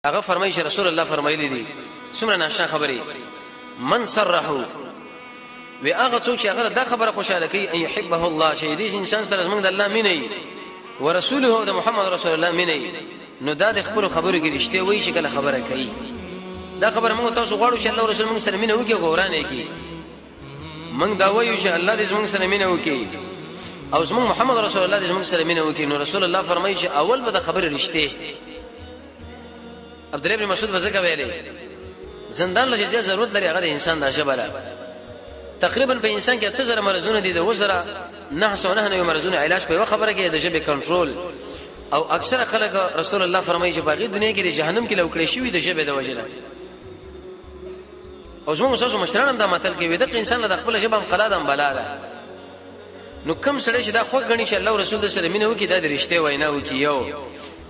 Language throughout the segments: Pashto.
هغه فرمایي چې رسول الله فرمایلی دي، څومره ناشنا خبرې. من سره وی، هغه څوک چې هغه دا خبره خوشاله کوي، ان يحبه الله، چې دې انسان سره زمونږ د الله مینه وي ورسوله، د محمد رسول الله مینه وي، نو دا د خپل خبرو کې رښتیا وایي چې کله خبره کوي. دا خبره موږ تاسو غواړو چې الله رسول موږ سره مینه وکړي او ګورانه کوي. موږ دا وایو چې الله دې زموږ سره مینه وکړي او زموږ محمد رسول الله دې زموږ سره مینه وکړي، نو رسول الله فرمایي چې اول به د خبرې رښتې. عبد الله بن مسعود وزګه ویلې، زندان له زیات ضرورت لري هغه د انسان د ژبه ده. تقریبا په انسان کې 8000 مرزونه دي، د وزره 999 مرزونه علاج په یو خبره کې د ژبې کنټرول. او اکثره خلک، رسول الله فرمایي چې باغی دنیا کې د جهنم کې لوکړې شوی د ژبې د وجې نه. او زموږ تاسو مشران هم دا متل کوي، د انسان له خپل ژبه هم قلا ده هم بلا ده. نو کم سړی چې دا خو غني چې الله رسول سره مینه وکي، دا د رښتیا وینا وکي یو،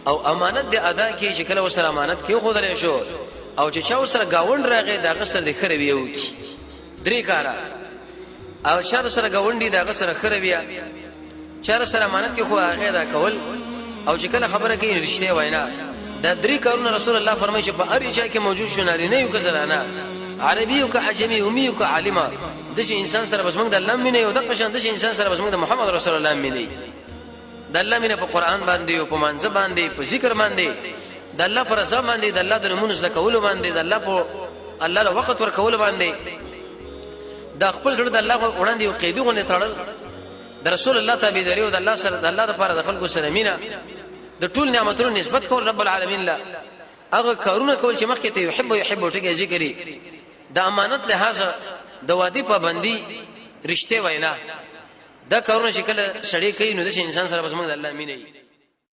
او امانت دې ادا کړي چې کله وسره امانت کې خو درې شو، او چې چا وسره گاوند راغی دا غسر دې خره ویو کی. درې کارا، او چا سره گاونډي دا غسر خره بیا، چا سره امانت کې خو هغه دا کول، او چې کله خبره کوي رښتیا وینا. دا درې کارونه رسول الله فرمایي چې په هر ځای کې موجود شو، نارینه یو که زنانه، عربي یو که عجمي، امي یو که عالمه، د شي انسان سره بس موږ د الله مینه یو، د قشان د شي انسان سره بس موږ د محمد رسول الله مینه. د الله مینه په قران باندې او په منځ باندې، په ذکر باندې، د الله پر رضا باندې، د الله د نمونو زده کولو باندې، د الله په الله له وخت ور کولو باندې، د خپل زړه د الله وړاندې یو قیدی غونې تړل، د رسول الله تابعداري، او د الله سره د الله لپاره د خلکو سره مینه، د ټول نعمتونو نسبت کول رب العالمین له، هغه کارونه کول چې مخکې ته يحب يحب ټکی ذکرې، د امانت لحاظ، د وادي پابندي، رشته وینا، دا کارونه چې کله سړی کوي، نو د انسان سره بس موږ د الله مینه.